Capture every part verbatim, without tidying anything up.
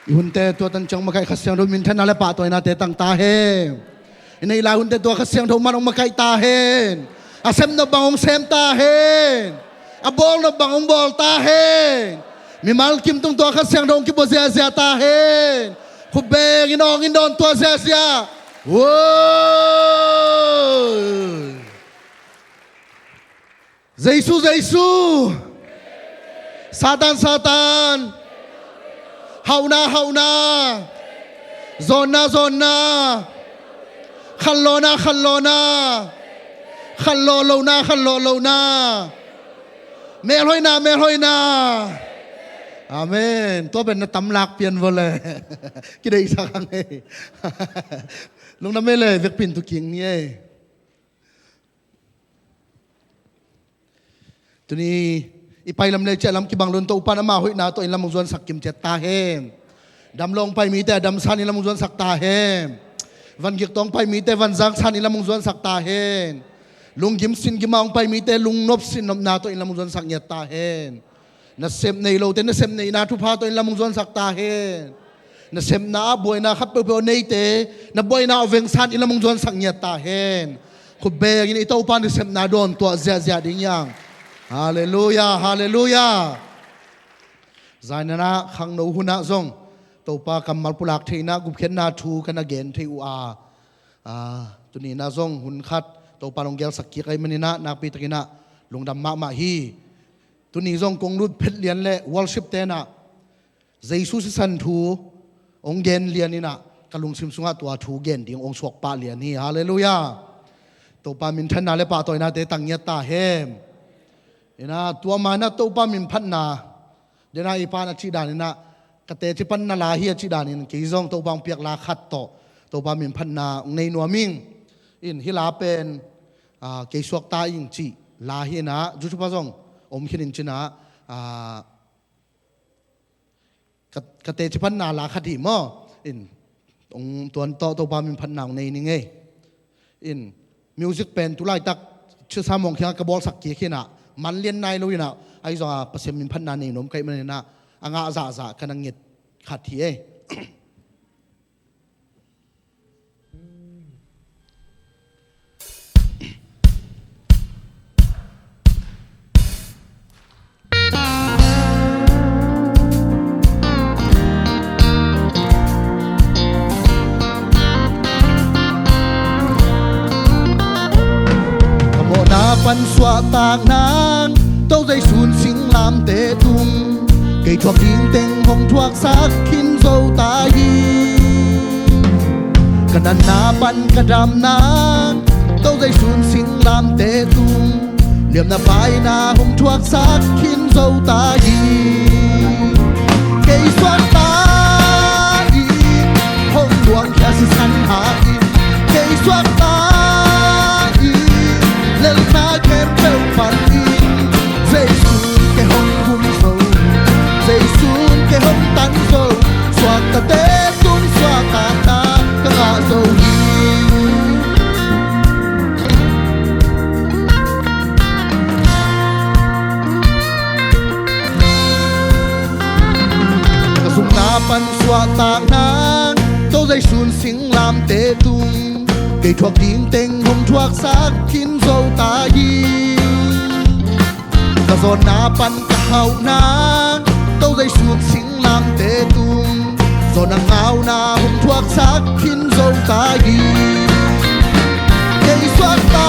I hunte tua tan ciang makaih Kha Siangtho minthanna le pahtawinate tang ta hen. I neih lai hunte tua Kha Siangtho man hong makaih ta hen. A sem nop bang hong sem ta hen. A bawl nop bang hong bawl ta hen. Mimal kim tung tua Kha Siangtho hong kibua ziahziah ta hen. Khut beng in awng in dawn tua ziahziah. Whoa! Jesu, Jesu. Satan, Satan. Hauhna, hauhna. Zawnna, zawnna. Khanlawhna, khanlawhna. Khanlawh lohna, khanlawh lohna. Melhoihna, melhoihna. Amen. Tua pen na tam lak pian vawle. Kideihsak ang ei. Lungdam ei le, vekpi in tu kik ni ei. Tuni i pai lam le ciah lam kibang lun Topa'n ama hoihna tawh inn lam hong zuansak kim ciat ta hen. Damlo hong pai mite a damsan inn lam hong zuansak ta hen. Van gik tawh hong pai mite van zaksan inn lam hong zuansak ta hen. Lunggim sin gim a hong pai mite lungnop sin nopna tawh inn lam hong zuansak ngiat ta hen. Nasep nei lote nasep neihna thupha tawh inn lam hong zuansak ta hen. Nasepna ah buaina khat peuhpeuh a neite na buaina ah vengsan inn lam hong zuansak ngiat ta hen. Khut beng in i Topa nasepna dawn tuah ziahziah ding hi hang. Halleluiah, halleluiah. Zan in ah khangno hun ah zong Topa kammal pulak thei in ah gupkhiatna thu ka na gen thei uh a, a, tuni in ah zong hun khat Topa hong gelsak kik ahih manin ah nakpi takin ah lungdam mahmah hi. Tuni zong kong lut phet lian le worship te'n ah Jesu sisan thu hong gen lian in ah ka lungsim sungah tua thu gen ding hong suak pah lian hi. Halleluiah. Topa minthanna le pahtawinate tang ngiat ta hen. In ah tua ma in ah Topa min phatna, den ah i pa'n a cih dan in ah ka teci pan na la hi a cih dan in kei zong Topa hong piak la khat tawh Topa min phatna hong nei nuam ing. In hih la pen, a, kei suakta ing cih la hi in ah YouTube ah zong om khin in cin ah, a, ka, ka teci pan na la khat hi maw. In, hong tuan tawh Topa min phatna hong nei ning ei. In, music pen tu laitak Chisam Hong kiangah ka bawlsak kik hi in ah man lian nai lo in ah ahi zongah Pasian min phatna nei nuam ka hih manin ah a ngah zahzah ka na nget khat hi ei. Ka mawhna pan suahtak nang, To Zeisun singlamteh tung, kei thuak ding teng hong thuaksak khin zo ta hi. Ka natna pan ka dam nang, To Zeisun singlamteh tung, liamna paina hong thuaksak khin zo ta hi. Kei suakta in hong luangkhia sisan hangin, kei suakta in lelna khempeuh panin, Zeisun kei hong gum zo, Zeisun kei hong tan zo, suaktate tung suahtakna ka ngah zo hi. Ka zumna pan suahtak nang, To Zeisun singlamteh tung, kei thuak ding teng hong thuaksak khin zo ta hi. Ka zawnna pan ka hauh nang, To Zeisun singlamteh tung, zawn a ngauna hong thuaksak khin zo ta hi. Kei suakta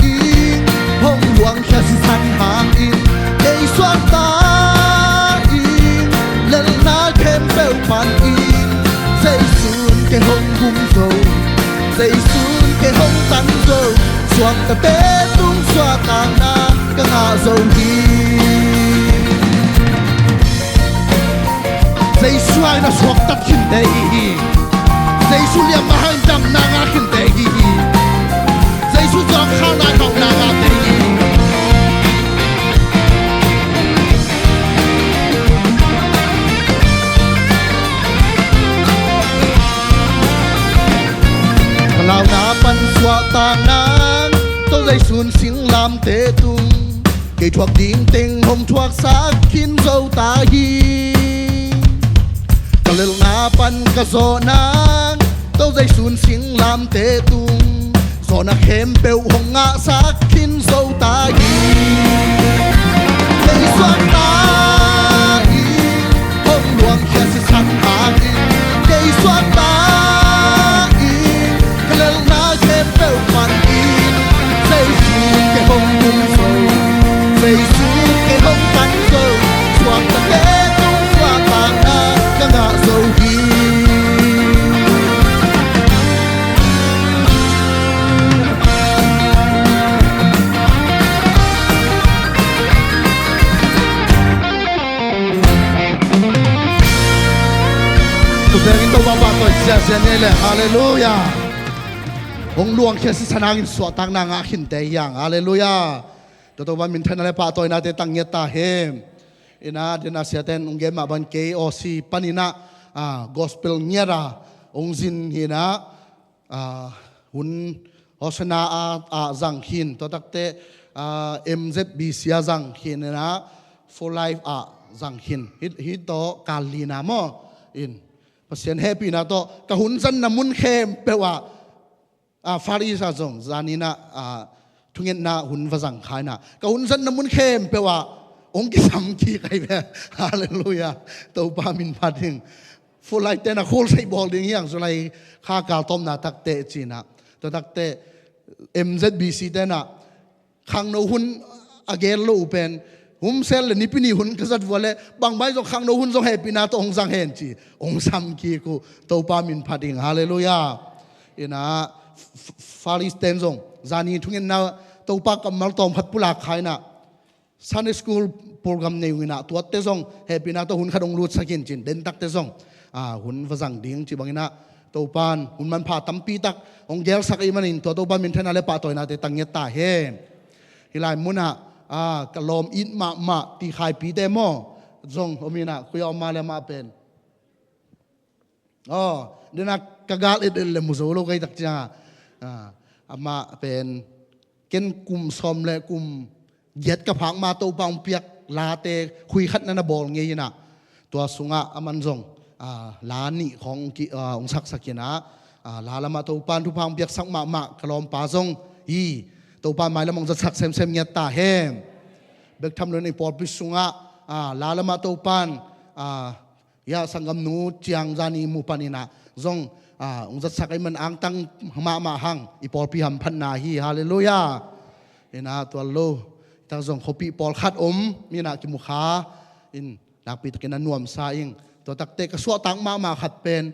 in hong luangkhia sisan hangin, kei suakta in lelna khempeuh panin, Zeisun kei hong gum zo, Zeisun kei hong tan zo, suaktate tung suahtakna ka ngah zo hi. Jesu in a suaktat khinte i hi hi. Jesu liamna hangin damna ngah khinte i hi hi. Jesu zawngkhal nai hauhna ngahte i hi hi. Ka launa pan suahtak nang, To Zeisun singlamteh tung, kei thuak ding teng hong thuaksak khin zo ta hi. Pan ka zawh nang, to Zeisun singlamte tung zawhna khempeuh hong ngahsak khin zo ta hi. Kei suakta in hong luangkhia sisan hangin, kei suakta in ka lelna khempeuh panin, Zeisun kei hong tung zo, Zeisun kei hong pan zo, suakta te tung suahtakna ka ngah zo hi. Tua pengin Topa pahtawi ziahziah ni ei le. Halleluiah. Hong luangkhia sisan hangin suahtakna ngah khinte hi hang. Halleluiah. Tua Topa minthanna le pahtawinate tang ngiat ta hen. Inah, dena siaten hong gen mah bang K O C paninah, ah, gospel ngiata hong zin hinah, ah, hun Hosanna ah, ah zang khin, tua takte, ah, M Z B C ah zang khin inah, Full Life ah zang khin. Hih, hih tawh kal lina maw? In, Pasian hehpihna tawh ka hun zanna mun khempeuh ah, ah, Far East ah zong zaninah, ah, thungetna hun va zang kha inah, ka hun zanna mun khempeuh ah hong kisam kik ahi ve. Halleluiah. Topa min phat ding. Full Life tenah khulsei bawl ding hi hang, July kha kal tawpna takte cinah. Tua takte M Z B C tenah khangno hun a gel lo uh pen, hun sel le Nipi ni hun ka zat vua le, bangmah zong khangno hun zong hehpihna tawh hong zang hen ci, hong sam kik uh. Topa min phat ding. Halleluiah. Inah, F-, F-, Far East ten zong zani thungetna Topa kammal tawm khat pulak kha inah, Sunday school program nei uh inah, tuate zong hehpihna tawh hun khat hong lutsak in cin, dentakte zong, ah, hun va zang ding ci banginah, Topan hun manpha tampi tak hong gelsak ahih manin, tua Topa minthanna le pahtawinate tang ngiat ta hen. Hih lai munah, ah, ka lawm it mahmah Ti Khai Pi te maw? Zong om inah, koi a om mah le amah pen. Aw, dena ka gal et et le mu zo lo ka hi tak ciangah, ah, amah pen ken kum sawm le kum giat ka phak ma Topa hong piak late khui khat na na bawl ngei inah, tua sungah aman zong, ah, la nih khawng hong ki-, ah, hong saksak inah, ah, la lamah Topan thupha hong piaksak mahmah ka lawmpa zong hi. Topa mailam hong zatsak semsem ngiat ta hen. Bek tham lo inah i pawlpi sungah, ah, la lamah Topan, ah, ya, sanggamnu ciang zani mu paninah zong, ah, hong zatsak ahih man angtang mahmah hang, i pawlpi hamphatna hi. Halleluiah. Inah, tua lo, tak zong khuapi pawlkhat om inah kimu kha in, nakpi takin a nuamsa ing. Tua takte ka suahtak mahmah khat pen,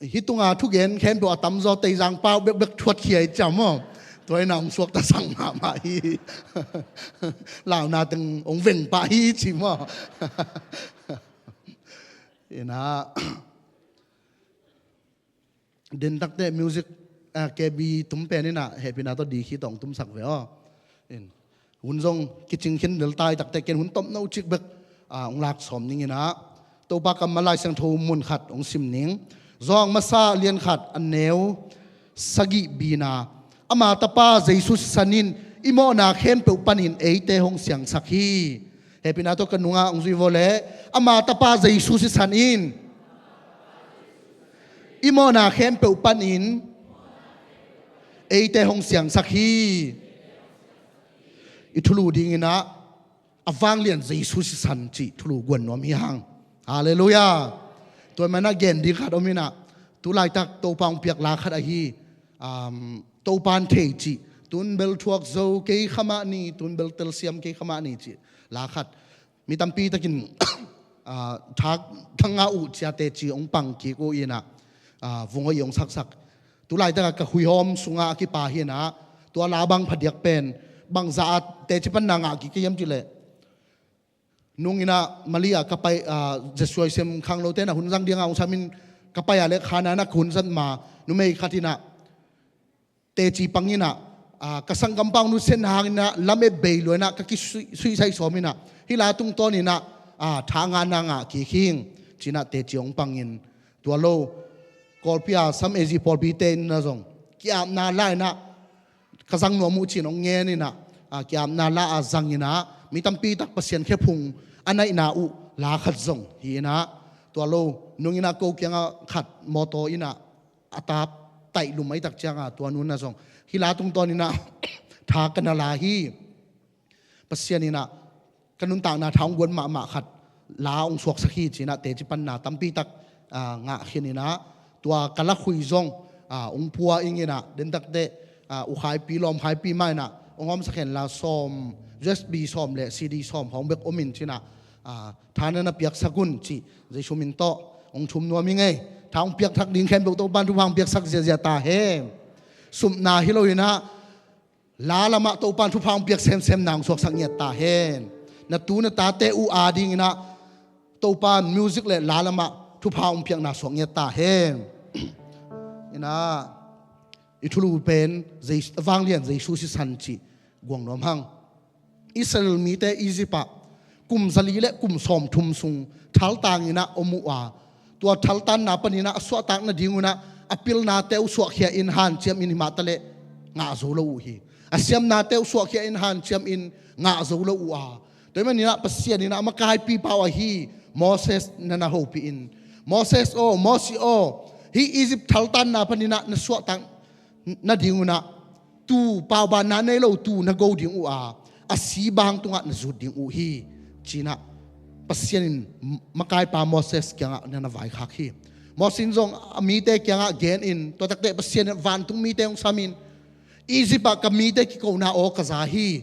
hih tunga thugen khempeuh a tamzaw Teizang pau bekbek thuatkhia hi ciam aw. Tua inah hong suaktasak mahmah hi. Launa teng hong veng pah hi ci maw? Inah, dentakte music, ah, K B tum pen inah, hehpihna tawh D key tawh hong tumsak ve aw. In, hun zong kicing khin lel ta hi takte ken hun tawmno cik bek, ah, hong lak sawm ning inah, Topa kammal Lai Siangtho mun khat hong sim ning. Johan masa lian khat a neu sagih bina, ama tapa Jesu sisan in i mawhna khempeuh panin eite hong siangsak hi. Hehpihna tawh ka nungah hong zui vawh le, ama tapa Jesu sisan in i mawhna khempeuh panin eite hong siangsak hi. I thulu dinginah a vanglian Jesu sisan cih thulu guan nuam hi hang. Halleluiah. Tua manah gen ding khat om inah, tu laitak Topa hong piak la khat ahi, um, Topan thei cih, tun bel thuak zo kei kha mah ni, tun bel telsiam kei kha mah ni cih la khat. Mi tampi takin, ah, thak thanga uh cia teci hong pang kik uh inah, ah, vung hoih hong saksak. Tu laitakah ka huihawm sungah a kipa hi inah, tua la bang phadiak pen bangzah a teci panna ngah kik ka hiam cih leh, nung inah Mali ah ka pai, ah, Jesuh a sem khangnote inah hun zang dingah hong samin ka pai ah le kha na inah ka hun zat ma, numei khat inah teci pang inah, ah, ka sanggampa hong nusiatna hang inah lam et bei lua inah ka kisuihsaih sawm inah, hih la tungtawn inah, ah, tha ngahna ngah kik hing ci inah teci hong pangin, tua lo, Kawlpi ah Sam A Z pawlpite inah zong ki-apna la inah ka zang nuam uh ci-in hong ngen inah, ah, ki-apna la ah zang inah, mi tampi tak Pasian khephung a naihna uh la khat zong hi inah, Tua lo nung inah ko kiangah khat mawtaw inah a tap taih lum a i tak ciangah tua nu inah zong hih la tungtawn inah tha ka na la hi. Pasian inah ka nuntakna tha hong guan mahmah khat la hong suaksak hi ci inah teci panna tampi tak ngah khin inah tua ka lakhui zong hong pua ing inah den takteh ukhaipi lawmkhaipi mah inah hong hawmsak hen la sawm, U S B sawm le C D sawm hong bek om in ci inah tha na na piaksak un ci Jesu min tawh hong thum nuam ing ei. Tha hong piaksak ding khempeuh Topan thupha hong piaksak ziahziah ta hen. Supna hi lo inah la lamah Topan thupha hong piak semsem na hong suaksak ngiat ta hen. Na tu na tate uh ading inah Topan music le la lamah thupha hong piakna suak ngiat ta hen. Inah i thulu pen Jesu, vanglian Jesu sisan cih guang nuam hang. Israel mite Egypt ah kum zali le kum sawmthum sung thaltang inah om uh a, tua thaltanna paninah a suahtak nading unah a pilnate uh suahkhia in hanciam in himah taleh ngah zo lo uh hi. A siamnate uh suahkhia in hanciam in ngah zo lo uh a, tua hi maninah Pasian inah a makaipipa uh ahi Moses na na hopih in, Moses aw, Mosi aw, hih Egypt thaltanna paninah na suahtak nading unah tuu paubanna nei lo tuu na go ding uh a, a si bang tungah na zut ding uh hi ci inah Pasian in makaipa Moses kiangah na na vaikhak hi. Moses in zong a mite kiangah gen in tua takteh Pasian in vantung mite hong sam in Egypt ah ka mite kikona aw ka za hi.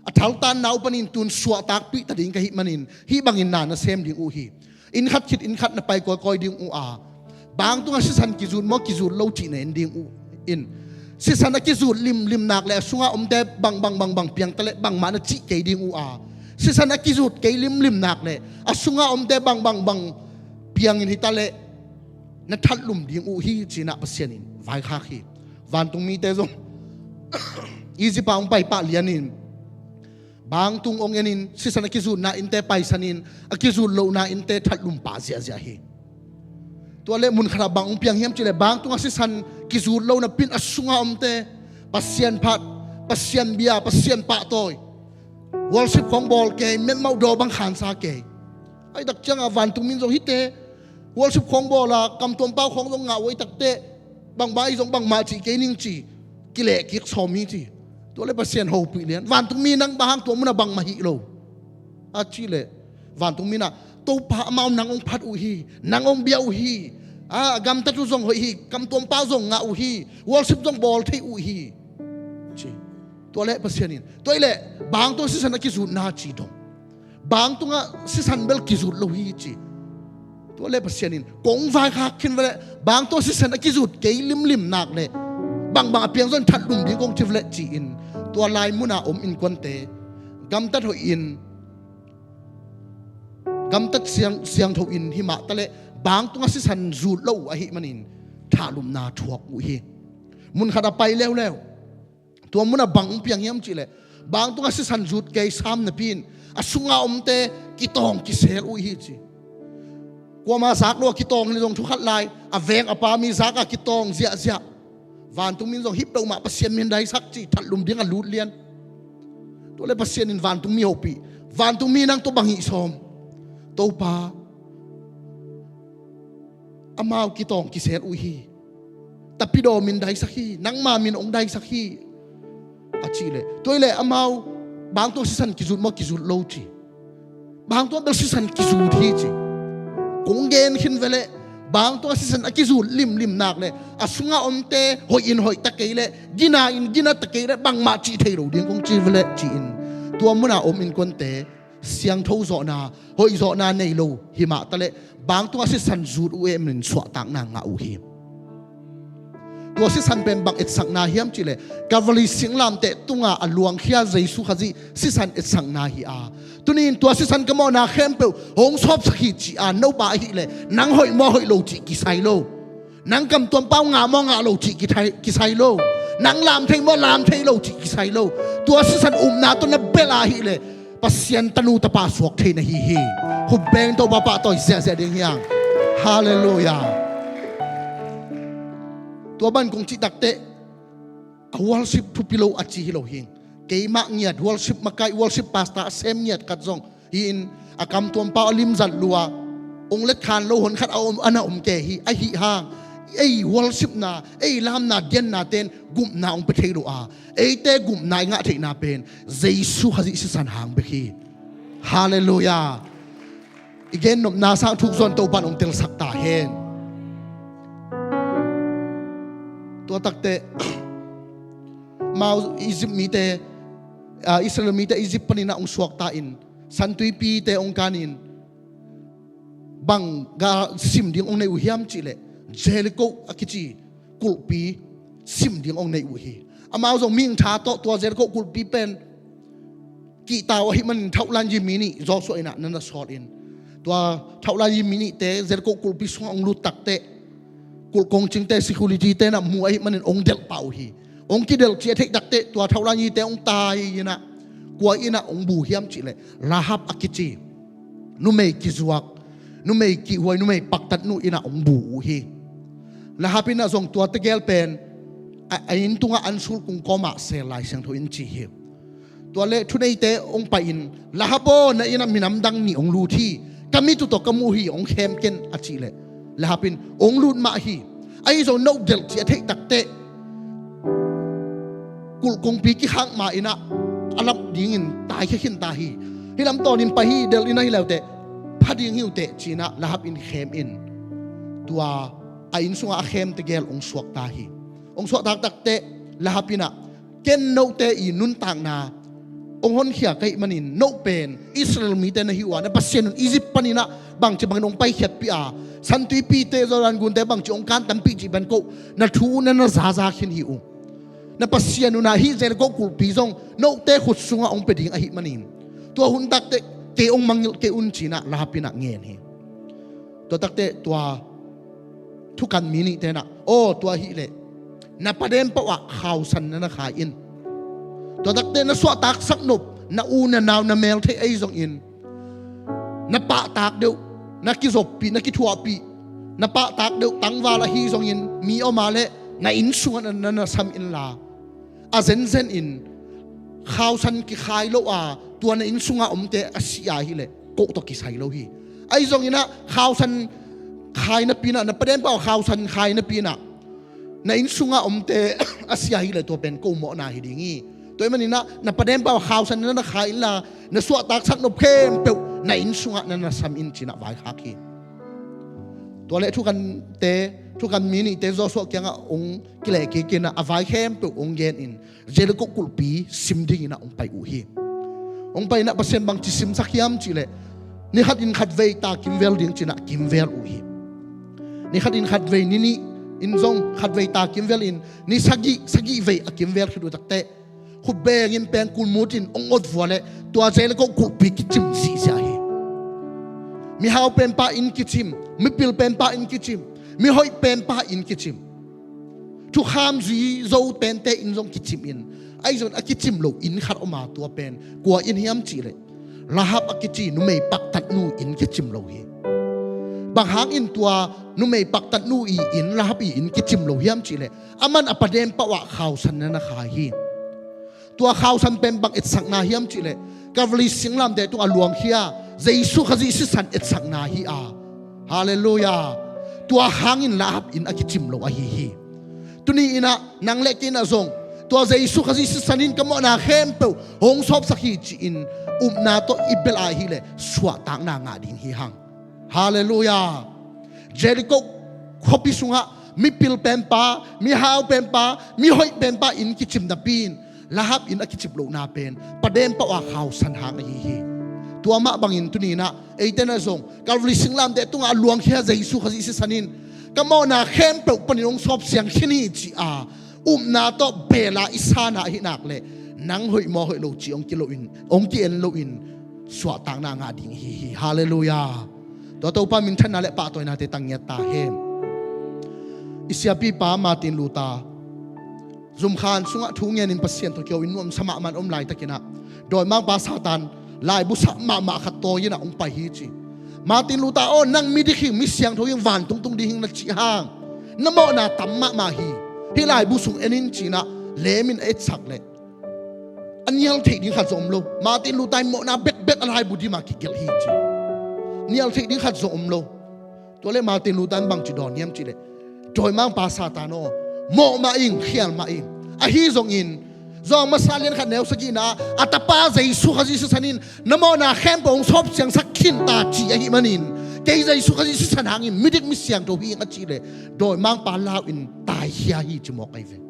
A thaltanna uh panin tun suahtakpih ta ding ka hih manin hih bangin na na sem ding uh hi. Inn khat khit inn khat na pai kawikawi ding uh a, bang tungah sisan kizut maw kizut lo cih na en ding uh in, sisan a kizut limlim nak le a sungah omte bangbang bangbang piang taleh bangmah na cih kei ding uh a, sisan a kizut kei limlim nak le a sungah omte bangbang bang piangin hi taleh na thatlum ding uh hi ci inah Pasian in vaikhak hi. Vantung mite zong Egypt ah hong paipah lianin bangtung hong enin sisan a kizutna innte paisanin a kizut lohna innte thatlum pah ziahziah hi. Tua le mun khatah bang hong piang hiam cihleh bangtungah sisan kizut lo napin a sungah omte Pasian phat, Pasian bia, Pasian pahtawi, worship khawng bawl kei, metmauh daw bang khansa kei. Ai tak ciangah vantung min zong hite worship khawng bawla kamtuam pau khawng zong ngah uh ai takteh bangmah i zong bangmah cih kei ning ci kileh kik sawm hi ci. Tua le Pasian hopih lian vantung mi nang bang hang tua munah bangmah hih lo a cih leh vantung minah Topa amau nang hong phat uh hi, nang hong bia uh hi. A gamtat uh zong hoih hi, kamtuam pau zong ngah uh hi, worship zong bawl thei uh hi ci. Tua le Pasian in tua i leh bangtung sisan a kizutna ci dong. Bangtungah sisan bel kizut lo hi ci. Tua le Pasian in kong vaikhak khin veleh bangtungah sisan a kizut kei limlim nak le bangbang a piang zon thatlum ding kong ci veleh ci-in tua lai munah om innkuante gamtat hoih in gamtat siang, siangtho in himah taleh bangtungah sisan zut lo uh ahi manin thatlumna thuak uh hi. Mun khat a pai leuleu tua munah bang hong piang hiam cihleh bangtungah sisan zut kei sam napi in a sungah omte kitawng kisel uh hi ci. Kuama zak lo a kitawng hi zong thukhat lai a veng a pa mi zak a kitawng ziahziah. Vantung min zong hih peuhmah Pasian min daisak ci thatlum ding a lut lian. Tua le Pasian in vantung mi hopih, vantung mi nang tua bang hih sawm. Topa amau kitawng kisel uh hi. Tapidaw min daisak hi, nangma min hong daisak hi a cih leh tua i leh amau bangtung sisan kizut maw kizut lo ci. Bangtung bel sisan kizut hi ci. Kong gen khin veleh bangtung sisan a kizut limlim nak le a sungah omte hoih in hoih ta kei leh gina in gina ta kei leh bangmah cih thei lo ding kong ci veleh ci-in tua munah om innkuante siangtho zawhna hoih zawhna nei lo himah taleh bangtungah sisan zut uh e manin suahtakna ngah uh hi. Tua sisan pen bang etsakna hiam cihleh Calvary singlamteh tunga a luangkhia Jesu Khazih sisan etsakna hi a, tuni in tua sisan ka mawhna khempeuh hong sawpsak hi ci a nopa ahihleh nang hoih maw hoih lo cih kisai lo. Nang kamtuam pau ngah maw ngah lo cih kisai lo. Nang lam thei maw lam thei lo cih kisai lo. Tua sisan upna tawh na belh ahihleh Pasian tanu tapa suak thei na hi hi. Khut beng Topa pahtawi ziahziah ding hiang. Halleluiah. Tua ban kong cih takteh a worship thupi lo a ci hi lo hing. Keimah ngiat worship makai worship pastor a sem ngiat khat zong hi-in a kamtuam pau a limzat lua hong letkhan lo honkhat a om, a na om kei hi. Ahi hang ei worshipna, ei lamna, genna ten gupna hong pia thei lo a, eite gupna i ngah theihna pen Jesu Khazih sisan hang bek hi. Halleluiah. I gennopna sang thuk zon Topan hong telsak ta hen. Tua takte mau Egypt mite, ah, Israel mite Egypt panin ah hong suakta in, Santuipite hong kanin, bang ga sim ding hong nei uh hiam cihleh, Jericho a kici kulhpi sim ding hong nei uh hi. Amau zong mihing tha tawh tua Jericho kulhpi pen kihta uh ahih manin thauhlan yi mi nih Joshua in ah na na sawl in, tua thauhlan yi mi nihte Jericho kulhpi sungah hong lut takteh, kulh kongcingte, security-te in ah mu ahih manin hong delh pah uh hi. Hong kidelh cih a theih takteh tua thauhlan yite hong tai in ah, kua in ah hong bu hiam cihleh, Rahab a kici numei kizuak, numei kihhuai, numei paktatnu in ah hong bu uh hi. Rahab in ah zong tua tegel pen a, a inn tungah an sulkung kawmah sel Lai Siangtho in ci hi. Tua leh thuneite hong pai-in, Rahab aw, na inn ah minam dang nih hong lut hi, ka mit uh tawh ka muh hi, hong khem ken, a cihleh, Rahab in hong lut mah hi. Ahi zong no delh cih a theih takteh kulh kongpi kikhak ma in ah a lap dingin taikhia khin ta hi. Hih lam tawnin pai hi, delh in ahi leuteh pha ding hi uh teh, ci-in ah Rahab in khem in, tua a inn sungah a khem tegel hong suakta hi. Hong suakta takteh Rahab in ah, ken note i nuntakna hong honkhia ka hih manin, no pen Israel mite na hi uh a, na Pasian un Egypt panin ah bangci bangin hong paikhiatpih a, Santuipite, Jordan gunte bangci hong kan tampih cih pen ko na thu na na zaza khin hi uh. Na Pasian un ah hih Jericho kulhpi zong note khut sungah hong pia ding ahih manin, tua hun takteh kei hong mangngilh kei un, ci-in ah Rahab in ah ngen hi. Tua takteh tua thukan mi nihte in ah, aw, tua hileh na padem pau ah khausan na na khai in. Tua takteh na suahtaksak nop, na u na nau na mel theih ahi zongin, na pahtak deuh, na kizoppih, na kithuahpih, na pahtak deuh tangval ahi zongin, mi om a leh na inn sungah na, na na sam inla, a zenzen in khausan kikhai lo a tua na inn sungah omte a si a hileh, ko tawh kisai lo hi. Ahi zongin ah khausan khai napi in ah, na padem pau khausan khai napi in ah na inn sungah omte a si a hileh, tua pen ko mawhna hi ding hi. Tua ahih manin ah na padem pau khausan na na khai inla, na suahtaksak nop khempeuh na inn sungah na na sam in, ci-in ah vaikhak hi. Tua leh thukante, thukan mi nihte Joshua kiangah hong kileh kik in ah, a vai khempeuh hong gen in, Jericho kulhpi sim dingin ah hong pai uh hi. Hong pai in ah Pasian bangci simsak hiam cihleh, ni khatin khatvei ta kimvel ding, ci-in ah kimvel uh hi. Ni khatin khatvei, ni nih in zong khatvei ta kimvel in, ni sagih, sagih vei a kimvel khit uh takteh, khut bengin pengkul mut in hong ot vua leh tua Jericho kulhpi kicim sihsia hi. Mihau penpa inn kicim, mipil penpa inn kicim, mihoih penpa inn kicim, thukham zui zo pente inn zong kicim in, ahi zongin a kicim lo inn khat om a, tua pen kua inn hiam cihleh, Rahab a kici numei paktatnu inn kicim lo hi. Bang hangin tua numei paktatnu i inn, Rahab i inn kicim lo hiam cihleh, aman a padem pau ah khausan na na khai hi. Tua khausan pen bang etsakna hiam cihleh, Calvary singlamteh tungah luangkhia Jesu Khazih sisan etsakna hi a. Halleluiah. Tua hangin Rahab inn a kicim lo ahi hi. Tuni in ah nang le kei in ah zong tua Jesu Khazih sisan in ka mawhna khempeuh hong sawpsak hi, ci-in upna tawh i belh a hileh, suahtakna ngah ding hi hang. Halleluiah. Jericho khuapi sungah mipil penpa, mihau penpa, mihoih penpa inn kicim napi in, Rahab inn a kicim lohna pen padem pau a khausan hang ahi hi. Tua mah bangin tuni in ah eite in ah zong Calvary singlamteh tungah a luangkhia Jesu Khazih sisan in ka mawhna khempeuh panin hong sawpsiang khin hi, ci a upna tawh belh a i san a ahih nak leh, nang hoih maw hoih lo cih hong ki-en loin, hong ki-en loin suahtakna ngah ding hi hi. Halleluiah. Tua Topa minthanna le pahtawinate tang ngiat ta hen. I siapipa Martin Luther zumkhan sungah thu ngenin Pasian tawh kiho in nuamsa mahmah in om laitakin ah, dawimangpa Satan laibu sap mahmah khat tawi in ah hong pai hi ci. Martin Luther aw, nang midik hing, mi siangtho hing, vantung tung ding hing na cih hang, na mawhna tam mahmah hi. Hih laibu sung en in, ci-in ah lemin a etsak leh, a nial theih ding khat zong om lo. Martin Luther in mawhna bekbek a laibu dim a kigelh hi ci. Nial theih ding khat zong om lo. Tua le Martin Luther in bangci dawn hiam cihleh, dawimangpa Satan aw, mawh mah ing, khial mah ing. Ahi zongin Johan masa lian khat neu sagihna ah a tapa Jesu Khazih sisan in na mawhna khempeuh hong sawp siangsak khin ta ci ahih manin, kei Jesu Khazih sisan hangin midik misiangtho hi ing a cihleh, dawimangpa lau in taikhia hi ci mawk ahi ve.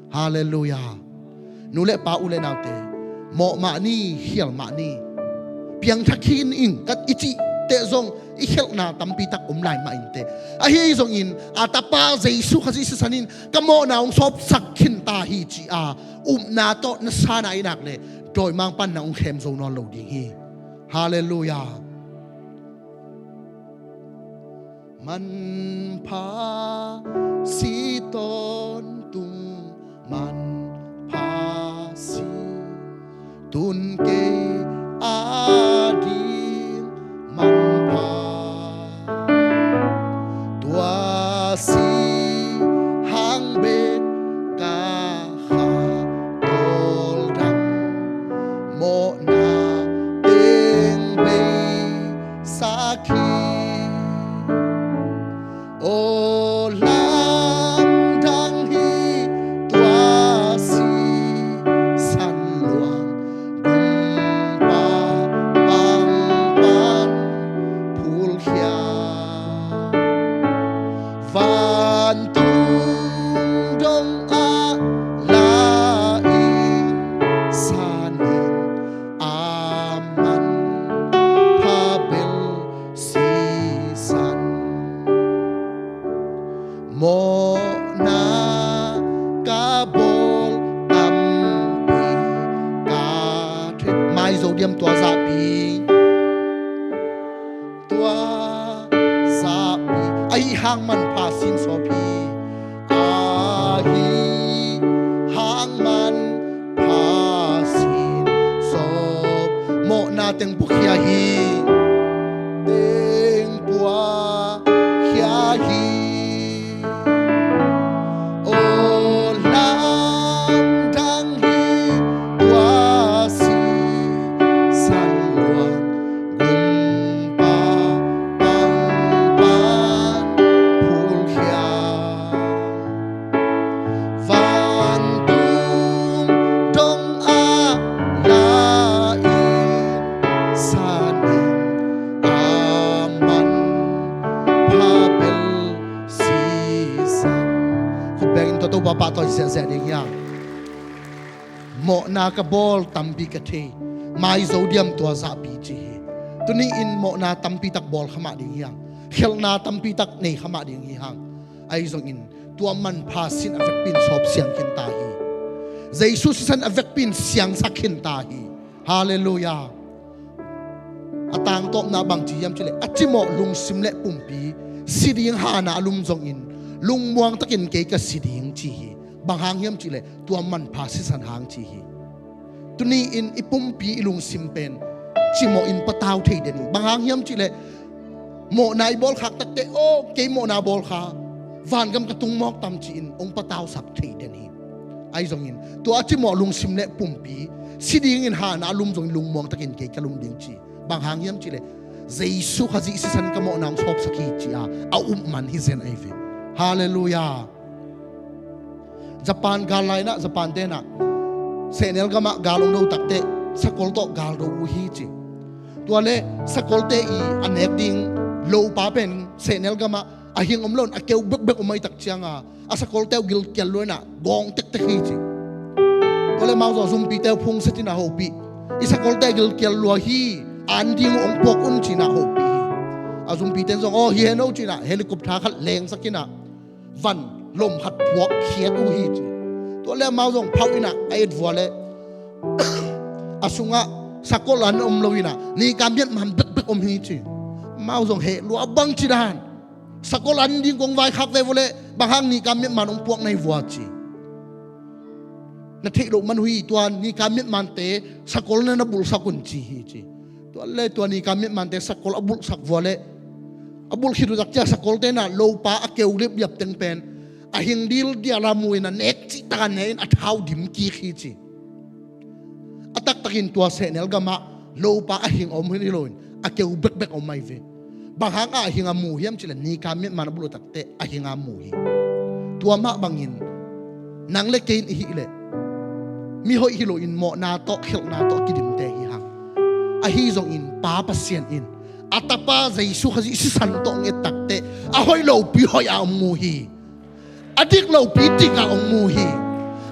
Halleluiah. Nu le pa, u le naute, mawh mah ni, khial mah ni. Piangthak khin ing ka i cih teh zong i khialhna tampi tak om lai mah inteh. Ahi zongin a tapa Jesu Khazih sisan in ka mawhna hong sawpsak khin ta hi ci-a upna tawh na sa na i nak leh, dawimangpa in nang hong khem zo nawn lo ding hi. Halleluiah. Manpha si tawntung, manpha si, tun kei a ding manpha. Tua si hang bek ka kha tawldam, mawhna teng bei sak hi. Aw lamdang hi tua sisan luang, gumpa pang pan phulkhia. Vantung dong ah la in san in, a manpha bel sisan. Mawhna ka bawl tampi ka thei. Maizo diam tua zahpi. Tua zahpi. Ahi hang manpha sin sawp hi. Ahi hang manpha sin sawp. Mawhna teng puakhia hi. Teng puakhia hi. Aw lamdang hi tua sisan luang, gumpa pang pan phulkhia. Vantung dong ah la in san in, a manpha bel sisan. Khut bengin tua Topa pahtawi ziahziah ding hi hang. Mawhna ka bawl tampi ka thei. Maizo diam tua zahpi ci hi. Tuni-in mawhna tampi tak bawl kha mah ding hi hang. Khialhna tampi tak nei kha mah ding hi hang. Ahi zongin tua manpha sin a vekpi in sawp siang khin ta hi. Jesu sisan a vekpi in siangsak khin ta hi. Halleluiah. A tangtawpna bang ci hiam cihleh, a cimawh lungsim le pumpi si ding hana a lum zongin lungmuang takin kei ka si ding ci hi. Bang hang hiam cihleh, tua manpha sisan hang ci hi. Tuni-in i pumpi i lungsim pen cimawh in patau thei den hi. Bang hang hiam cihleh, mawhna i bawlkhak takteh, aw kei mawhna bawlkha, vangam ka tung mawk tam ci-in hong patausak thei den hi. Ahi zongin tua a cimawh lungsim le pumpi si dingin hana a lum zongin lungmuang takin kei ka lum ding ci. Bang hang hiam cihleh, Jesu Khazih sisan ka mawhna hong sawpsak hi ci-a a up man hi zen ahi ve. Halleluiah. Japan gal lai-inah Japan tenah sehnel gamah gal hong do takteh sakol tawh gal do uh hi ci. Tua le sakolte i a nek ding lopa pen sehnel gamah a hing om lo in a keu bekbek om ahi tak cianga a sakolte uh gilkial lua inah gawng tektek hi ci. Tua le amau zong a zumpite uh phungset inah hopih, i sakolte gilkial lua hi, an ding uh hong puak un ci inah hopih hi. A zumpite in zong aw hi hen o ci inah helicopter khat lengsak inah van lom khat puak khiat uh hi ci. Tua le amau zong phauh inah a et vua le a sungah sakol an om lo inah nika miatman bekbek om hi ci. Amau zong heh lua, bang ci dan, sakol an ding kong vaikhak ve vua le bang hang nika miatman hong puak na hi vua ci. Na theih loh man uh hi, tua nika miatmante sakol na na bulhsak un ci hi ci. Tua le tua nika miatmante sakol a bulhsak vua le a bulh khit uh tak ciang sakolte inah lopa a keu lipliap teng pen a hing dildial a mu inah nek cihtak a ne in a thau dim kik hi ci. A taktakin tua sehnel gamah lopa a hing om hi lo in a keu bekbek om ahi ve. Bang hang a hing a mu hiam cih leh, nika miatman a buluh takteh a hing a mu hi. Tua mah bangin nang le kei in i hih leh, mi hoih hi loin mawhna tawh, khelhna tawh kidimte hi hang. Ahi zongin Pa Pasian in a Tapa Jesu Khazih sisan tawh hong et takteh a hoih lopi hoih a hong mu hi. A dik lopi dik a hong mu hi.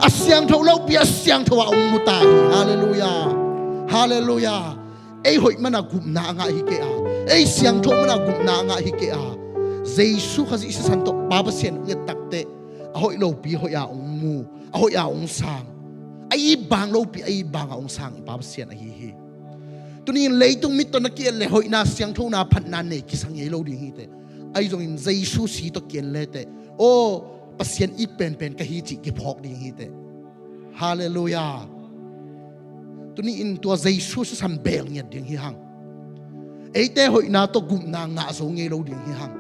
A siangtho lopi a siangtho a hong mu ta hi. Halleluiah. Halleluiah. Ei hoih mana gupna a ngah hi kei a, ei siangtho mana gupna a ngah hi kei a, Jesu Khazih sisan tawh Pa Pasian hong et takteh a hoih lopi hoih a hong mu, a hoih a hong sang. A it bang lopi a it bang a hong sang i Pa Pasian ahi hi. Tuni-in leitung mit tawh na ki-et leh hoihna, siangthona, phatna nei kisa ngei lo ding hi teh. Ahi zongin Jesu si tawh ki-en le teh, aw, Pasian it penpen ka hi cih kiphawk ding hi teh. Halleluiah. Tuni-in tua Jesu sisan beel ngiat ding hi hang. Eite hoihna tawh gupna ngah zo ngei lo ding hi hang.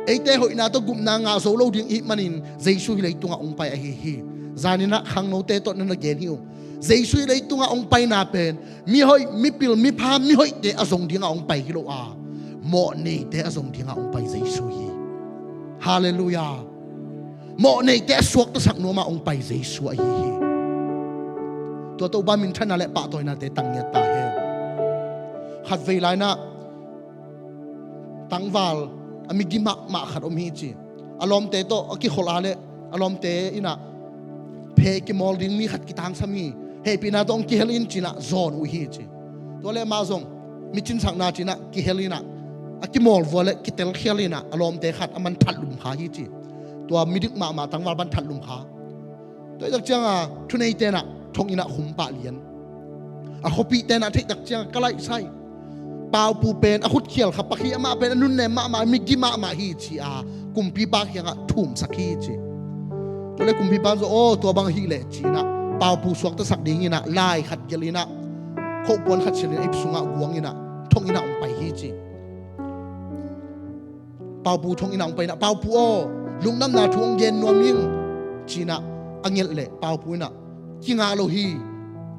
Eite hoihna tawh gupna ngah zo lo ding i hih manin Jesu hih leitungah hong pai ahi hi. Zaninah khangnote tawh na na gen hi uh. Jesu hih leitungah hong paina pen mi hoih, mi pil, mi pha, mi hoihte a zong dingah hong pai hi lo a, mawhneite a zong dingah hong pai Jesu hi. Halleluiah. Mawhneite a suaktasak nuamah hong pai Jesu ahi hi. Tua Topa minthanna le pahtawinate tang ngiat ta hen. Khatvei lainah tangval a migi mahmah khat om hi ci. A lawmte tawh a kikholh a leh a lawmte innah pheh kimawl ding mi khat kitangsam hi. Hehpihna tawh hong kihel in cinah zawn uh hi ci. Tua le mah zong mi cinsakna cinah kihel innah a kimawl vua le kitelkhial innah a lawmte khat a man thatlum kha hi ci. Tua midik mahmah tangval pan thatlum kha. Tua hi tak cianga thuneite innah thong innah khum pah lian. A khuapihte innah theih tak cianga ka laihsai, Paupu pen a khutkhial kha pakhi, amah pen a nunnem mahmah, migi mahmah hi ci a, kumpipa kiangah thumsak hi ci. Tua le kumpipa in zong, aw, tua bang ahih leh cinah Paupu suaktasak dinginah lai khat gelh innah khohpuan khat silh innah ip sungah guang innah thong innah hong pai hi ci. Paupu thong innah hong pai innah, Paupu aw, lungdamna thu hong gen nuam ing cinah a ngelh leh Paupu innah, kingah lo hi.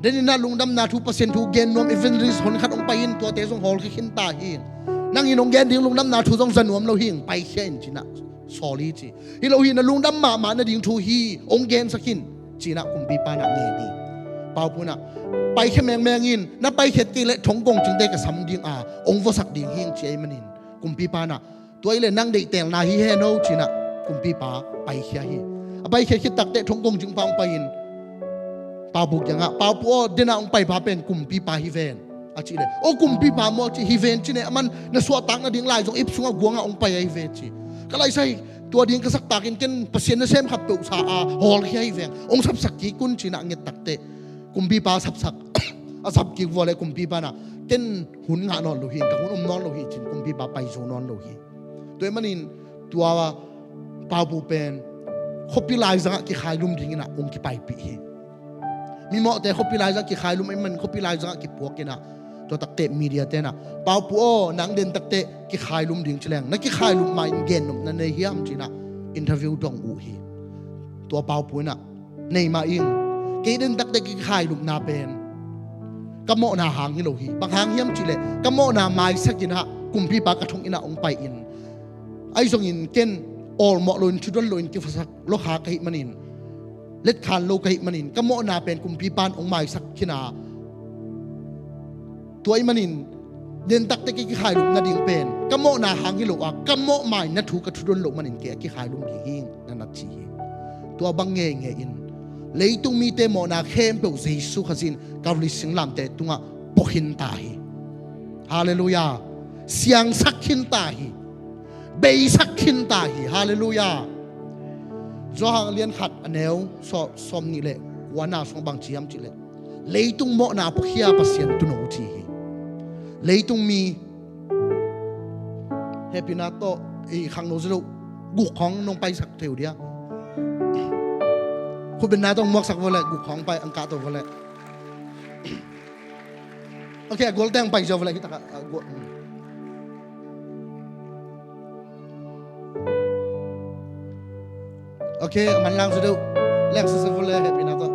Den innah lungdamna thu, Pasian thu gen nuam evangelist hon khat hong pai in, tuate zong hawlkhia khin ta hi. Nang in hong gen ding lungdamna thu zong za nuam lo hi, paikhia in cinah sawl hi ci. Hi lo hi, na lungdam mahmah nading thu hi, hong gensak in cinah kumpipa innah ngen hi. Paupu innah, paikhia mengmeng in, na paikhiat kei leh thong kongcingte ka sam ding a, hong vuasak ding hi ci ahih manin kumpipa innah, tua hi leh nang deihtelna hi hen aw cinah kumpipa paikhia hi. A paikhia khit takteh thong kongcingpa hong pai in Paupu kiangah, Paupu aw, denah hong paipa pen kumpipa hi ven a cih leh, aw, kumpipa maw ci, hi ven ci ne, aman na suahtak nading lai zong ip sungah guangah hong pai ahi ve ci. Ka laihsai, tua ding ka saktakin ken Pasian nasem khat peuhsa a hawlkhia hi veng, hong sapsak kik un cinah a nget takteh kumpipa sapsak, a sap kik vua le kumpipa innah, ken hun ngah nawn lo hi, ka hun om nawn lo hi cin kumpipa pai zo nawn lo hi. Tua ahih manin tua Paupu pen khuapi laizangah kikhailum dinginah hong kipaipih hi. Mimawhte khuapi laizangah kikhailum ahih manin khuapi laizangah kipuak innah, tua takteh mediate innah, Paupu aw, nang den takteh kikhailum ding ci leng na kikhailum ma in gennopna nei hiam cinah interview dong uh hi. Tua Paupu innah, nei mah ing. Kei den takteh kikhailupna pen ka mawhna hang hi lo hi. Bang hang hiam cih leh ka mawhna maisak innah kumpipa ka thong innah hong pai in, ahi zongin ken awlmawh loin, thudon loin, kifasak lo kha ka hih manin, letkhan lo ka hih manin, ka mawhna pen kumpipa in hong maisak khin a, tua ahih manin den takteh kei kikhailupna ding pen ka mawhna hang hi lo a, ka mawh mai na thu ka thudon loh manin kei a kikhailum ding hi, na na ci hi. Tua bang ngeingei in leitung mite mawhna khempeuh Jesu Khazih in Calvary singlamteh tungah pua khin ta hi. Halleluiah. Siangsak khin ta hi. Beisak khin ta hi. Halleluiah. Johan a lian khat a neu sawm, sawm nih le kuana sungah bang ci hiam cih leh, leitung mawhna puakhia Pasian tuuno ci hi. Leitung mi, hehpihna tawh, i khangno zia lo, guk khawng nong paisak thei uh dia. Khutbetna tawh muaksak vua leh guk khawng pai ang kah to vua leh. Ok, a gual teng pai zia vua leh, hi takah a gual. Ok, a manlang zia deuh. Leng sese vua leh, hehpihna tawh.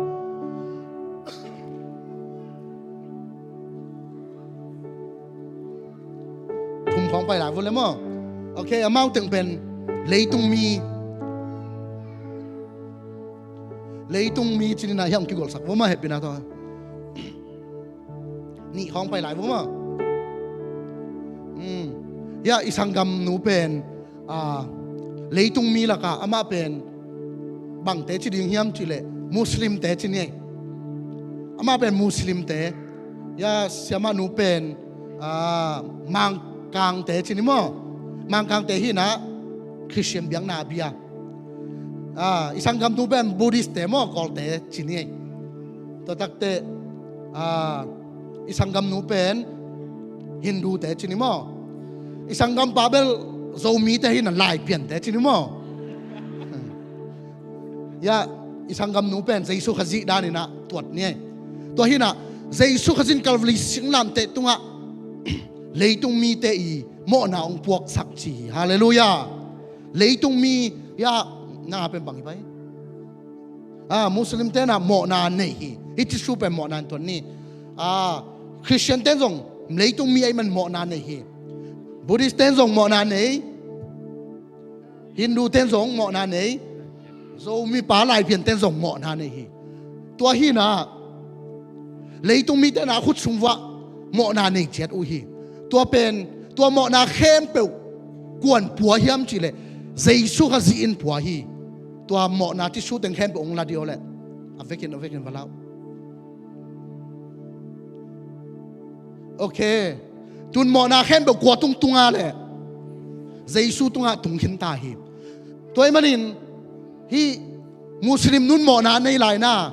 Thum khawng Pai lai vo le maw. Ok, amau teng pen leitung mi, leitung mi cih ni na hiam kigolsak vo maw, hehpihna tawh. Nih khawng pai lai vo maw. Hmm. Ya, i sanggamnu pen, ah, leitung mi lakah amah pen bangte ci ding hiam cih leh Muslimte ci ni ei. Amah pen Muslimte. Ya, siamahnu pen, ah, Mangkangte ci ni maw. Mangkangte hi na, Khristian biakna a bia. Ah, i sanggamnu pen Buddhistte maw, Kawlte ci ni ei. Tua takteh, ah, i sanggamnu pen Hindute ci ni maw. I sanggampa bel Zomite hi na, Laipiante ci ni maw. Ya, i sanggamnu pen Jesu Khazih danin ah tuat ni ei. Tua hi na, Jesu Khazih in Calvary singlamteh tungah leitung mite i mawhna hong puaksak ci hi. Halleluiah. Leitung mi, ya, nang a pen bang hi pai. Ah, Muslimte na mawhna nei hi. Hih Jesu pen mawhna in tuan ni. Ah, Khristiante zong leitung mi ahih man mawhna nei hi. Buddhistte zong mawhna nei. Hindute zong mawhna nei. Zomi pa Laipiante zong mawhna nei hi. Tua hi na, leitung mite na khut sung vuah mawhna nei ciat uh hi. Tua pen, tua mawhna khempeuh kuan pua hiam cih leh Jesu Khazih in pua hi. Tua mawhna Jesu teng khempeuh hong la dih aw leh, a vekin, a vekin va la uh. Ok. Tun mawhna khempeuh kua tung tung a leh, Jesu tungah tung khin ta hi. Tua ahih manin hih Muslimnu in mawhna nei lai na,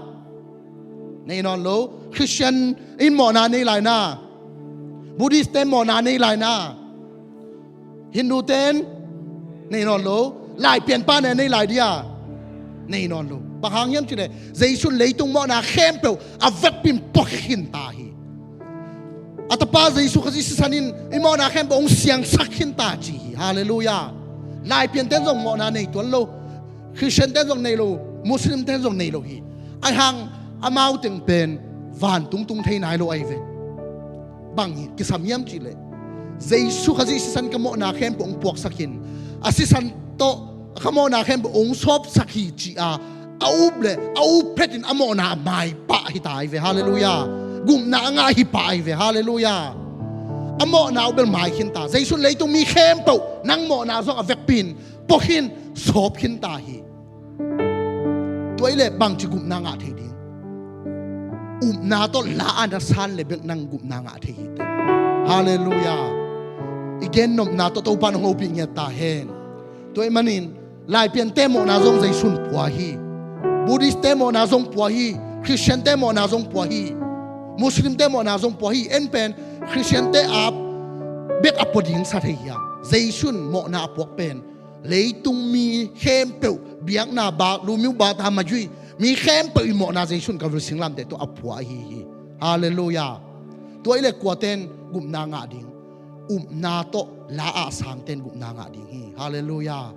nei nawn lo. Khristian in mawhna nei lai na, Buddhistte in mawhna nei lai na, Hindute in nei nawn lo. Laipianpa in nei lai dia, nei nawn lo. Bang hang hiam cih leh Jesu in leitung mawhna khempeuh a vekpi in pua khin ta hi. A Tapa Jesu Khazih sisan in i mawhna khempeuh hong siangsak khin ta ci hi. Halleluiah. Laipiante in zong mawhna nei tuan lo. Khristiante in zong nei lo. Muslimte in zong nei lo hi. Ahih hang amau teng pen vantung tung thei nai lo ahi ve. Bang hi kisam hiam cih leh, Jesu Khazih sisan ka mawhna khempeuh hong puaksak hi. A sisan tawh ka mawhna khempeuh hong sawpsak hi ci-a a up leh a up phetin a mawhna a maipah hi ta ahi ve. Halleluiah. Gupna a ngah hi pah ahi ve. Halleluiah. A mawhna uh bel mai khin ta. Jesu in leitung mi khempeuh nang mawhna zong a vekpi in pua khin, sawp khin ta hi. Tua ahih leh bangci gupna ngah thei ding? Upna tawh la a na san leh bek nang gupna ngah thei hi teh. Halleluiah. I gennopna tawh Topa in hong hopih ngiat ta hen. Tua ahih manin Laipiante mawhna zong Jesu in pua hi. Buddhistte mawhna zong pua hi. Khristiante mawhna zong pua hi. Muslimte mawhna zong pua hi. En pen Khristiante a bek a pua ding sa thei hiam? Jesu in mawhna a puak pen leitung mi khempeuh, biakna bak, lumiu bata majui, mi khempeuh i mawhna Jesu in Calvary singlamteh tawh a pua ahi hi. Halleluiah. Tua ahih leh kuate in gupna ngah ding? Upna tawh la a sangte in gupna ngah ding hi. Halleluiah.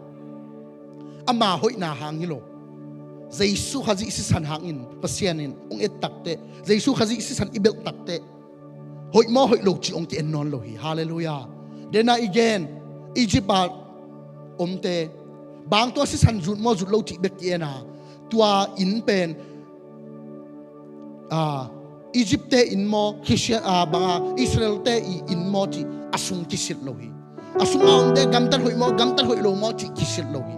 Ama hoihna hang hi lo. Jesu Khazih sisan hangin Pasian in hong et takteh, Jesu Khazih sisan i belh takteh, hoih maw hoih lo cih hong ki-en nawn lo hi. Halleluiah. Dena i gen, Egypt a omte, bang tua sisan zut maw zut lo cih bek ki-en a, tua inn pen, ah, Egypt-te inn maw, Khristian, ah, bang a, Israel-te i inn maw cih a sung kisit lo hi. A sung a omte gamtat hoih maw, gamtat hoih lo maw cih kisit lo hi.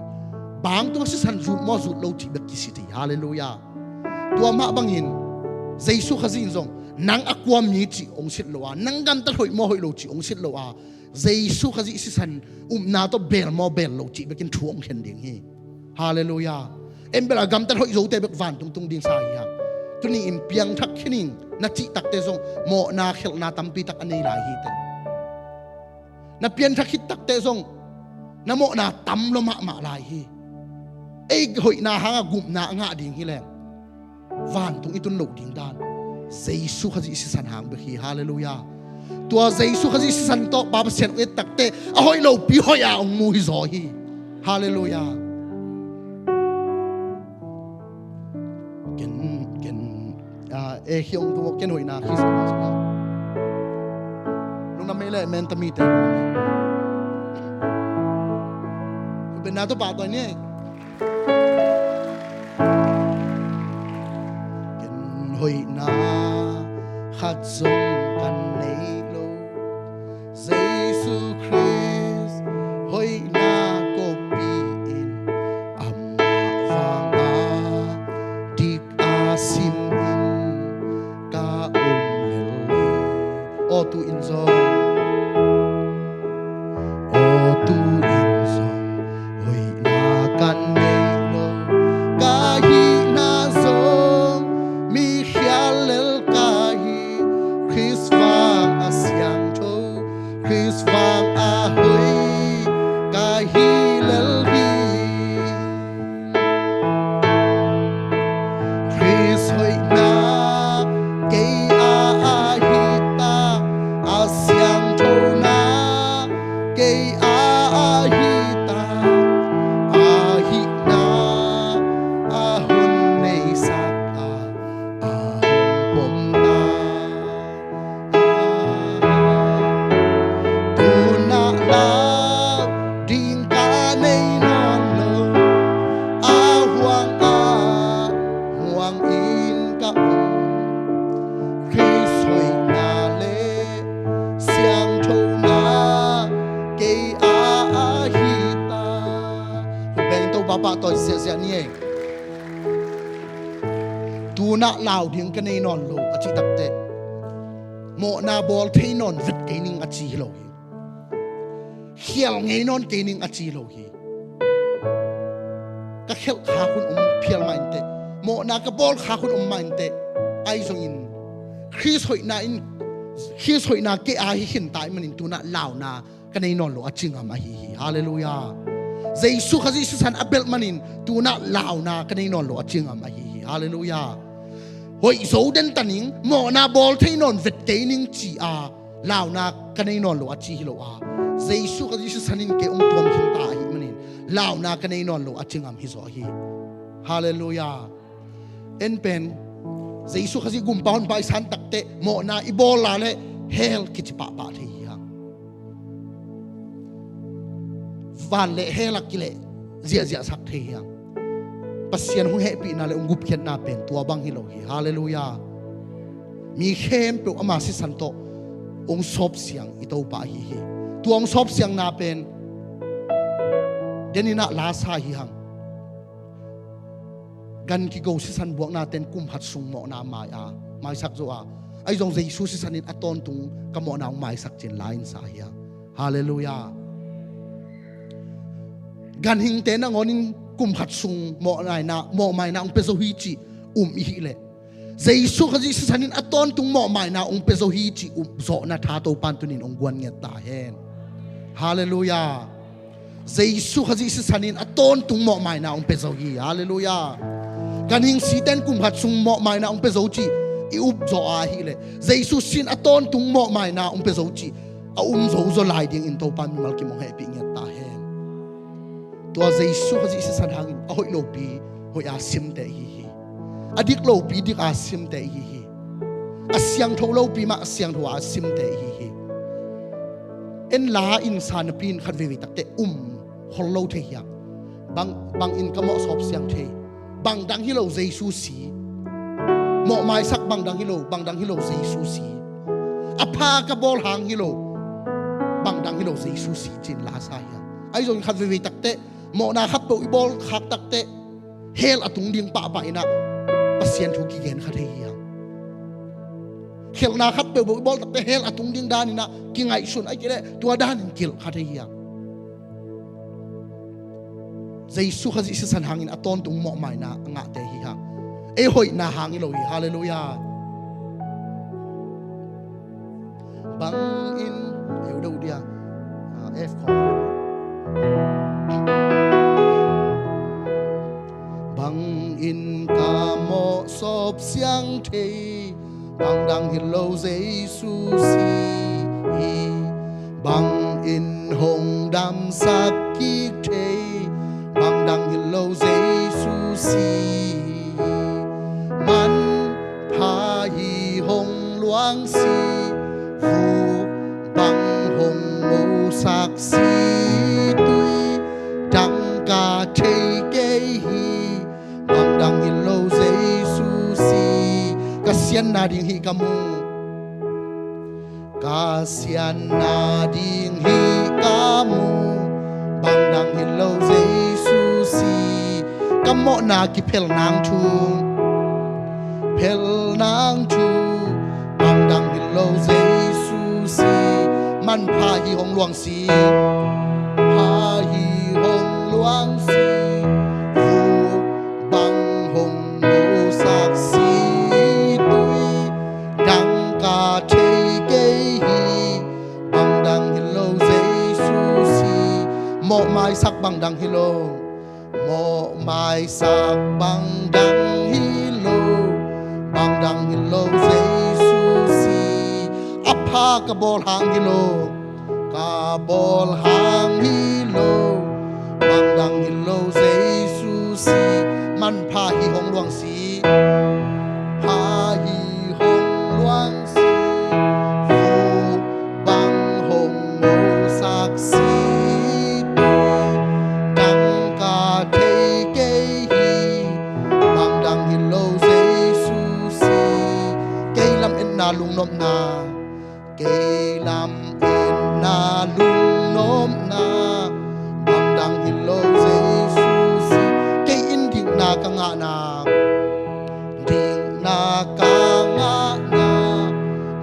Bang tua sisan zut maw zut lo cih bek kisit hi. Halleluiah. Tua mah bangin Jesu Khazih in zong nang a kua mi cih hong sit lo a, nang gamtat hoih maw hoih lo cih hong sit lo a, Jesu Khazih sisan upna tawh bel maw bel lo cih bekin thu hong khen ding hi. Halleluiah. En bel a gamtat hoih zote bek vantung tung ding sa hi hang. Tuni in piangthak khin ing na cih takteh zong mawhna khelhna tampi tak a nei lai hi teh. Na piangthak khit takteh zong na mawhna tam lua mahmah lai hi. Ei hoihna hangah gupna a ngah ding hi leng, vantung i tun loh ding dan Jesu Khazih sisan hang bek hi. Halleluiah. Tua Jesu Khazih sisan tawh Pa Pasian hong et takteh a hoih lopi hoih a hong mu hi zaw hi. Halleluiah. Ken, ken, ah, eh, hi hong tu ken hoihna khi sa na sa na. Lungdam mei le men tamite. Benna tawh pahtawi ni. Ken hoihna khat zong kan nei lo. Jesu Khrist hoihna kopi in amah vanga dik a sim in ka om lel hi. Aw tu-in zong, aw tu-in zong hoihna kan nei lo. Ka hihna zong mi khial lel ka hi. Khrist vang a siangtho, Khrist vang a hoih ka hi lel hi. Khrist hoihna kei a ahi ta, a siangthona kei a ahi ta, a hihna a hun neisak a, a hun pom ta. Tunah lau ding ka nei nawn lo, a huang a muang in ka om. Khrist hoihna le siangthona kei a ahi ta. Khut beng Topa pahtawi ziahziah ni ei. Tunah lau ding ka nei nawn lo a cih takteh, mawhna bawl thei nawn vet kei ning a ci hi lo hi. Khial ngei nawn kei ning a ci lo hi. Ka khelh khak hun om phial mah inteh, mawhna ka bawl khak hun om mah inteh, ahi zongin Khrist hoihna in, Khrist hoihna kei a hi khin ta ahih manin tunah launa ka nei nawn lo a ci ngam ahi hi. Halleluiah. Jesu Khazih sisan a belh manin tunah launa ka nei nawn lo a ci ngam ahi hi. Halleluiah. Hoih zo den ta ning, mawhna bawl thei nawn vet kei ning ci a launa ka nei nawn lo a ci hi lo a, Jesu Khazih sisan in kei hong tuam khin ta ahih manin launa ka nei nawn lo a ci ngam hi zaw hi. Halleluiah. En pen Jesu Khazih gumpa honpa i san takteh mawhna i bawl a leh hell kici pahpah thei hi hang. Van le hell a kileh ziahziah sak thei hi hang. Pasian hong hehpihna le hong gupkhiatna pen tua bang hi lo hi. Halleluiah. Mi khempeuh ama sisan tawh hong sawpsiang i Topa ahi hi. Tua hong sawpsiangna pen deninah lasa hi hang. Gan kigo sisan buaknate'n kum khat sung mawhna mai a, maisak zo a, ahi zong Jesu sisan in a tawntung ka mawhna hong maisak ci-in la in sa hi a. Halleluiah. Ganhingte nangawn in kum khat sung mawhmaina, mawhmaina hong pia zo hi cih um i hih leh, Jesu Khazih sisan in a tawntung mawhmaina hong pia zo hi cih um zawhna tha Topa'n tuni-in hong guan ngiat ta hen. Halleluiah. Jesu Khazih sisan in a tawntung mawhmaina hong pia zo hi. Halleluiah. Ganhing site'n kum khat sung mawhmaina hong pia zo cih i up zawh a hih leh, Jesu sisan in a tawntung mawhmaina hong pia zo cih a um zo zaw lai dingin Topa'n mimal kim hong hehpih ngiat ta hen. Tua Jesu Khazih sisan hangin a hoih lopi hoih a simte i hi hi. A dik lopi dik a simte i hi hi. A siangtho lopi mah a siangtho a simte i hi hi. En la in sa napi-in khat veivei takteh um khol lo thei hi hang. Bang, bangin ka mawh sawpsiang thei. Bang dang hi lo Jesu si. Mawhmaisak bang dang hi lo, bang dang hi lo Jesu si. A pha ka bawl hang hi lo, bang dang hi lo Jesu si ci-in la sa hi hang. Ahi zongin khat veivei takteh mawhna khatpeuh i bawl khak takteh hell a tung ding pahpah in ah Pasian thu kigen kha thei hi hang. Khelhna khatpeuh i bawl takteh hell a tung ding danin ah kingaihsun, ahih kei leh tua danin kilh kha thei hi hang. Jesu Khazih sisan hangin a tawntung mawhmaina a ngahte hi hang. Ei hoihna hang hi lo hi. Halleluiah. Bangin, eu deuh dia. Ah, F chord. Bangin ka mawh sawpsiang thei, bang dang hi lo Jesu si hi. Bangin hong damsak kik thei, bang dang hi lo Jesu si hi. Manpha hi hong luang si, vuk bang hong mosak si, tui dang thei kei hi, bang dang hi lo Jesu si. Ka sianna ding hi ka mu. Ka sianna ding hi ka mu, bang dang hi lo Jesu si. Ka mawhna kiphel nang thu, phel nang thu, bang dang hi lo Jesu si. Manpha hi hong luang si, pha hi hong luang si. Vuk bang hong musak si, tui dang ka thei kei hi, bang dang hi lo Jesu si. Mawh maisak bang dang hi lo, mawh maisak bang dang hi lo, bang dang hi lo Jesu si. A pha ka bawl hang hi lo, ka bawl hang hi lo, bang dang hi lo Jesu si. Manpha hi hong luang si, pha hi hong luang si. Vuk bang hong musak si, tui dang ka thei kei hi, bang dang hi lo Jesu si. Kei lam etna lungnopna, kei lam etna lungnopna, bang dang hi lo Jesu si. Kei in dikna ka ngahna, dikna ka ngahna,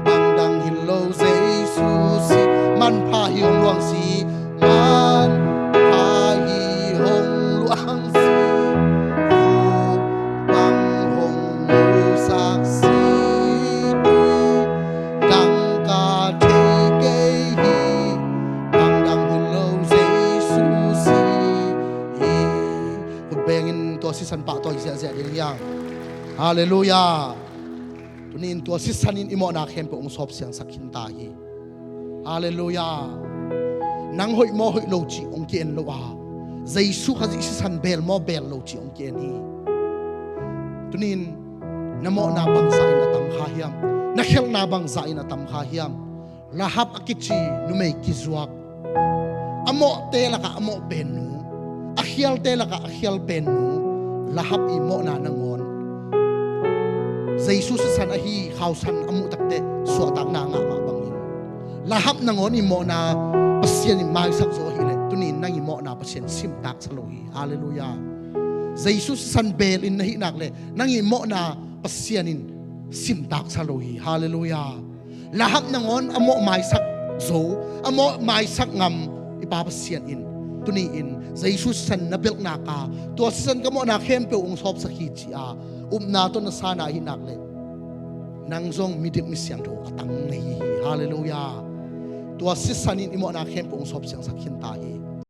bang dang hi lo Jesu si. Manpha hi hong luang si, manpha hi hong luang si. Vuk bang hong musak si, tui dang ka thei kei hi, bang dang hi lo Jesu si. Khut bengin tua sisan pahtawi ziahziah ding hi hang. Halleluiah. Tuni in tua sisan in i mawhna khempeuh hong sawp siangsak khin ta hi. Halleluiah. Nang hoih maw hoih lo cih hong ki-en lo a, Jesu Khazih sisan beel maw beel lo cih hong ki-en hi. Tuni in na mawhna bangzah in a tam kha hiam? Na khialhna bangzah in a tam kha hiam? Rahab a kici numei kizuak, a mawhte lakah a mawh pennu, a khialte lakah a khial pennu Rahab i mawhna nangawn Jesu sisan ahi khausan a muh takteh suahtakna a ngah mah bangin, Rahab nangawn i mawhna Pasian in maisak zo ahileh tuni in nang i mawhna Pasian simtaksa lo hi. Halleluiah. Jesu sisan beel in na hih nak leh nang i mawhna Pasian in simtaksa lo hi. Halleluiah. Rahab nangawn a mawh maisak zo, a mawh maisak ngam i Pa Pasian in tuni in Jesu sisan na belh nak a, tua sisan ka mawhna khempeuh hong sawpsak hi ci-a upna tawh na san a hih nak leh nang zong midik misiangtho a tang na hi hi. Halleluiah. Tua sisan in i mawhna khempeuh hong sawp siangsak khin ta hi.